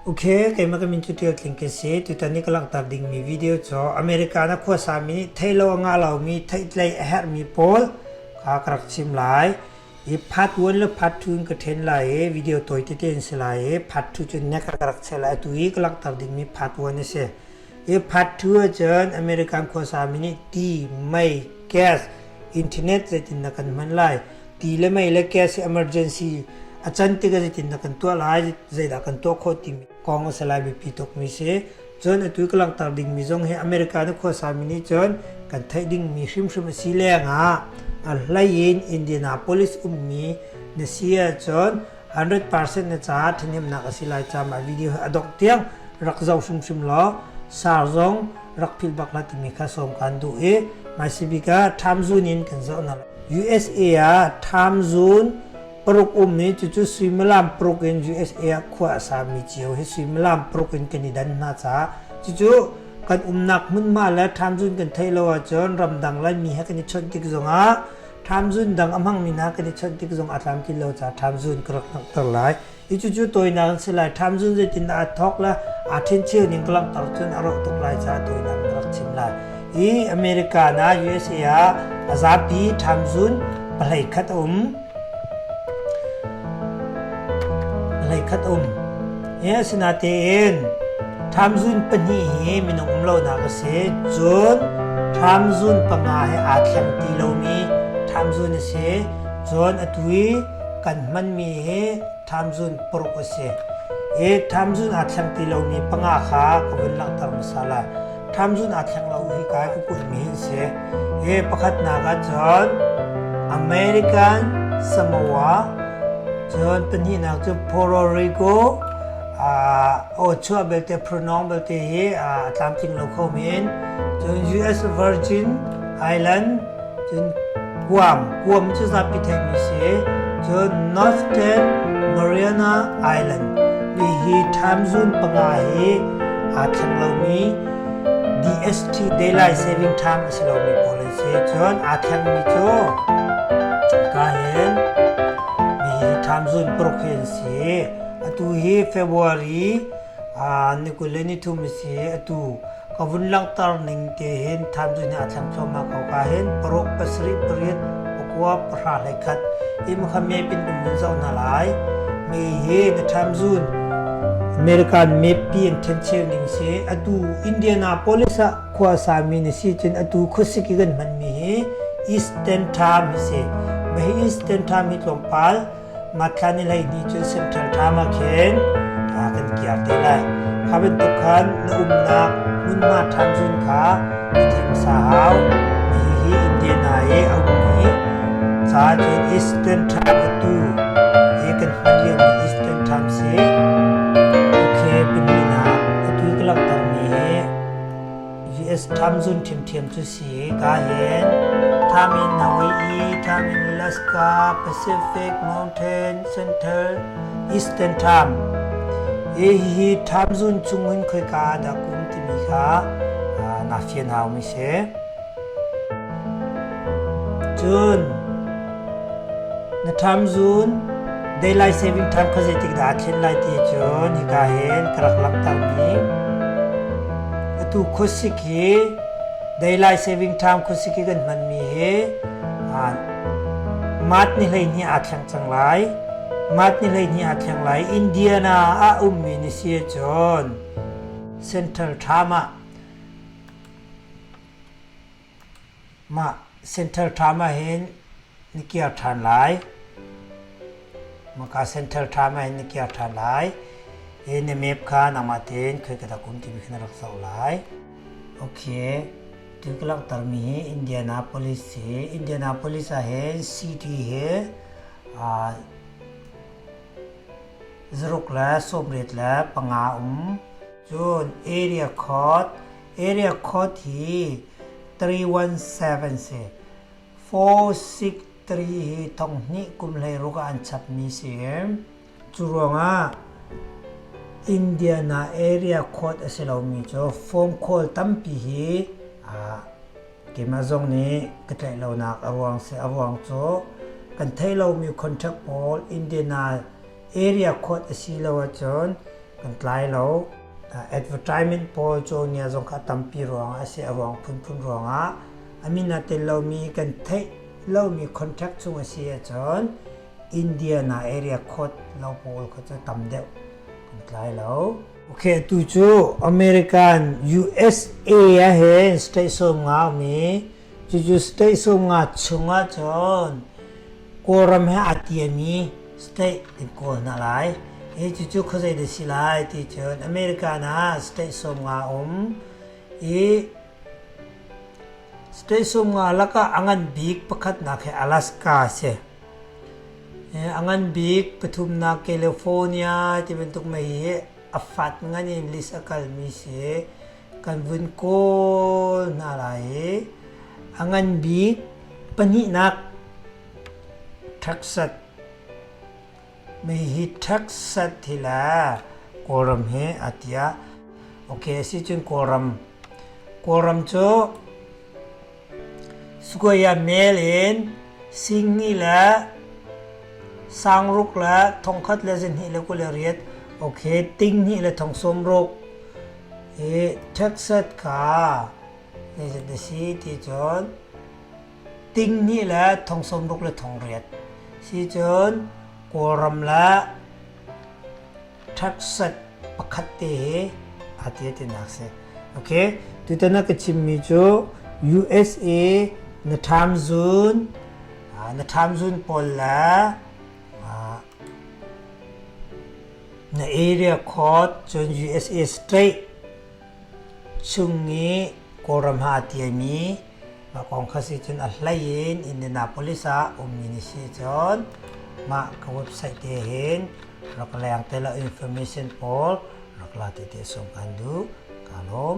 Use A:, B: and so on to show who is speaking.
A: Ok, keimah ka min cu Tial Tling ka si. Tutan i ka langhter dingmi video cu America na khuasami nih theih lo a ngah lomi, theihtlei a herhmi pawl kha ka rak chim lai. I part 1 le part 2 in ka ṭhen lai i video tawi tete in si lai i part 2 cu nek ka rak chel lai. Atu i ka langhter dingmi part 1 a si. I part 2 ahcun American khuasami nih ti, mei, gas, internet zeitin na kan hman lai, ti le mei le gas hi emergency a can tikah zeitin dah kan tuah lai, zeidah kan tuah khawh timi kong a si lai biapi tukmi si. Cun atu ka langhter dingmi zong hi America na khuasami nih cun kan theih dingmi hrimhrim a si lengah a hlei in Indianapolis ummi na si ahcun 100% na caah ṭhahnemnak a si lai caah mah video hi a dongh tiang rak zoh hrimhrim law sar zong rak philh bak hlah timi kha sawm kaan duh i hmaisabik ah time zone in kan zoh hna. USA ah time zone paruk um i cucu suimilam paruk in USA ah khua a sami cio hi suimilam paruk in kan i dan hna caah cucu kan umnak hmunhma le time zone kan theih lo ahcun ramdang Laimi he kan i chawnh tik zongah time zone dang a hmangmi hna kan i chawnh tik zong a tlamtlin lo caah time zone ka rak langhter lai. Hi cucu tawinak an si lai. Time zone zeitin dah aa thawk le aa ṭhencheu ning ka langhter cun a rawh tuk lai caah tawinak ka rak chim lai. Hi America na USA ah a zapi time zone pahlei khat a um. Pahlei khat um. Hi asinatein time zone pahnih hi minung um lonak a si. Cun time zone panga he aa thleng ti lomi time zone a si. Cun atu i kan hmanmi hi time zone paruk a si. I time zone aa thleng ti lomi panga kha ka vun langhter hmasa lai. Time zone aa thleng lo hi kai ka kulhmi hin si. Hi pakhatnak ah cun American Samoa, cun pahnihnak cu Puerto Rico, aw chuah belte pronoun belte hi a tlamtling lo kho men. Cun US Virgin Island, Cun Guam, Guam cu zapi theihmi si. Cun Northern Mariana Island mi hi time zone panga hi aa thleng lomi DST Daylight Saving Time a si lomi pawl an si. Cun aa thlengmi cu ka hin mi hi time zone paruk hi an si. Atu hi February ni 23 a si. Atu Ka vun langhter ning te hin time cu nih a thleng thluahmah ko ka hin paruk pasarih pariat pakua pahra hlei khat hi makha map in kan vun zoh hna lai mi hi na time zone American map pi an ṭhencheu ning si atu Indianapolis ah khua sami na si cun atu khuasik i kan hmanmi hi Eastern Time hi si mah hi Eastern Time hi tlawmpal Matthla ni 12 cun Central Time ah khin kan kiar te lai. Kha bantuk khan na umnak hmunhma ṭhan zun kha na theih hmasa hau. Hihi Indiana i a ummi ca cun Eastern Time atu hi kan hman liomi Eastern Time si. Okay, pahnihnak atu i ka langhtermi hi US time zone ṭhiamṭhiam cu si. Ka hin time in Hawaii, time in Alaska, Pacific, Mountain, Central, Eastern Time. Hi hi time zone chung hin khoika ah dah kum timi kha na fian haumi si. Cun Na time zone daylight saving time kha zeitik dah aa thlen lai ti cun hika hin ka rak langhtermi atu khuasik hi daylight saving time khuasik hi kan hmanmi hi March ni 12 aa thleng cang lai. March ni 12 aa thleng lai. Indiana ah ummi ni si cun Central Time ah Mah Central Time ah hin na kir ṭhan lai. Maka Central Time ah hin na kir ṭhan lai. I na map kha nangmah tein khoi ka dak um timi kha na rak zoh lai. Okay. Tu ka langhtermi hi Indianapolis hi Indianapolis ah hin city hi zaruk le sawmriat le panga um. Cun area code area code hi 317 si. 463 hi thonghnih kum 16 ah an chapmi si. Cu ruangah Indiana area code a si lomi cu phone call tampi hi keimah zong nih ka tlaih lonak a ruang si. A ruang cu kan theih lomi contact pawl Indiana area code a si lo ahcun. Kan tlai lo. Advertisement pawl cawngia zong kha tampi ruangah a si, a ruang phunphun ruangah a min aa tel lomi kan theih lomi contract chung a si ahcun Indiana area code lo pawl kha cu tam deuh kan tlai lo. Okay, atu cu American USA ah hin state 50 mi cucu state 50 chungah cun Kawlram he aa tiami state in kawl hna lai. Hi cucu khuazei dah si lai ti cun American ah state 50 um i state 50 lakah a ngan bik pakhatnak hi Alaska a si. A ngan bik pathumnak California ti bantuk mei hi a fat ngan in list a kalmi si. Kan vun kawl hna lai i a ngan bik pahnihnak Texas mei hi Texas hi le Kawlram hi a tiah okay a si cun Kawlram Kawlram cu Square mel in singni le sangruk le thongkhat le 228 okay tinghnih le thong sawmruk i Texas kha zeizat a si ti cun 2 le thong 60 le thong riat si cun Kawlram le Texas pakhat te hi aa ti tinak si. Okay, tutan na ka chimmi cu USA na time zone na time zone pawl le na area code cun USA state chung i Kawlram ha a tiami mah kong kha si cun a hlei in Indianapolis ah ummi ni si cun mah ka website te hin rak leng te la information pawl rak la te te sawm kan duh. Ka lawm.